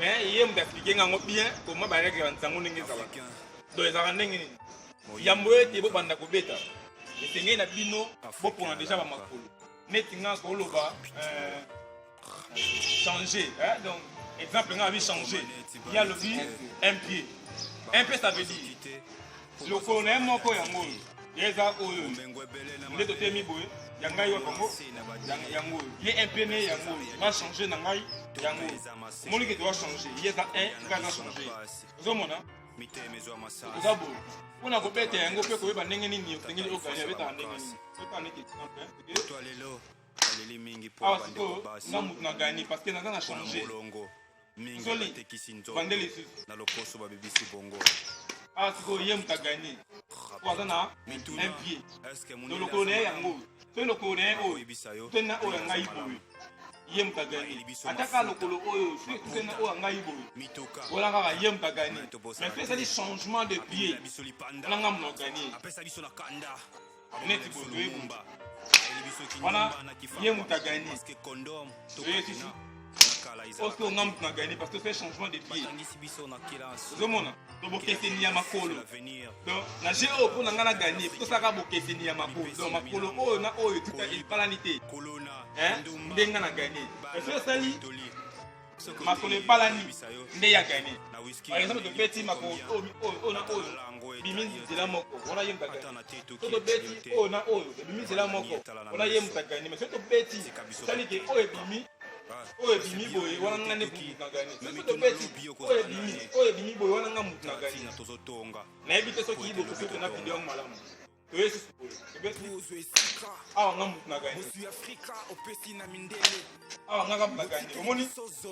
Mais ye moto expliquer nga yango bien comment ba règle ya nsango ndenge ezalaka. Donc ezalaka ndenge nini? Yambo ete bobanda kobeta, esengeli na bino bopona deja ba makolo. Neti nga koloba changer, hein? Donc exemple nga abi changer, ye alobi un pied. Un pied, ça veut dire lokolo na ye moko yango oyo, ye eza oyo nde totemi boye, ya ngai wapi yango, yango oyo ye un pied ne yango oyo nga changer na ngai yango oyo. Omoni ke toza changer, ye eza un, nga eza changer. Ozomona eza boye mpona kobeta yango mpe koyeba ndenge nini osengeli oganye. Abetaka ndenge nini? Otala neti exemple awa sikoyo, nga motu na gagné parce que naza na changer. Soli bande lisusu na lokoso babebisi bongo. Awa sikoyo ye moto agagné po aza na un pied. Donc lokolo na ye yango oyo, soki lokolo na ye oyo te na oyo ya ngai boye, ye moto agagné. Ata kaka lokolo oyo, soki te na oyo ya ngai boye, wana kaka ye moto agagné. Mais soki esali changement de pied, wana nga moto agagné. Neti boye toyebi wana ye moto agagné. Toye susu oyo, nga moto na gagné parce que c'est changement de pied. Ozomona to bokeseni ya makolo. Donc na jeu oyo, mpo na nga na gagné, tosalaka bokeseni ya makolo. Donc makolo oyo na oyo tika ebalani te nde nga na gagné. Soki osali makolo ebalani, nde ya gagné. Par exemple, tobeti makolo oyo na oyo, bimi nzela moko, wana ye moto agagné. So tobeti oyo na oyo, ebimi nzela moko, wana ye moto agagné. Mais soki tobeti, osali ke oyo ebimi, oyo ebimi boye, wana nga nde moto na gagné. Soki tobeti oyo ebimi, oyo ebimi boye, wana nga moto na gagné. Nayebi te soki bokoki mpena video yango malamu. Toye susu boye, tobeti awa, nga moto na gagné. Awa nga moto na gagné. Omoni,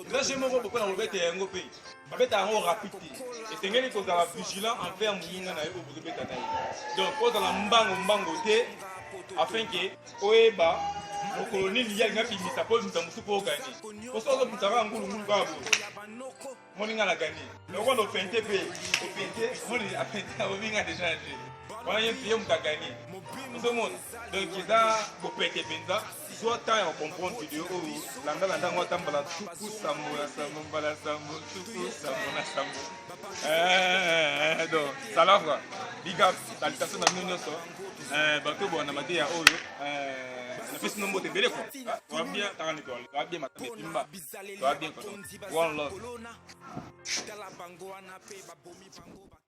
eza jeu moko bokola kobeta yango mpe babeta yango rapide te. Esengeli kozala vigilant envers moninga na ye oyo bozobeta na ye. Donc ozala mbango mbango te afin ke oyeba mokolo nini ye alingi abimisa mpo obimisa mosusu mpo ogagner. Poso ozobimisa kaka ngulungulu kaka boye, moninga na gagné. Lokola ofente mpe ofente, moni afente, abominga déjà na jeu wana, ye ye moto agagné. Ozomona, donc eza bopete mpenza. Zwa temps ya kocomprendre video oyo, landalanda yango ata mbala 70 na 7, mbala 7, 77 na 7. Donc sala quoi, big up, salutation na bino nyonso, bato bona mateya oyo. Napesi bino mbote ebele quoi. Toa bien, taka nde toa bien, matanga epimba, toa bien quoi. One love. Tala bango wana mpe babomi bango.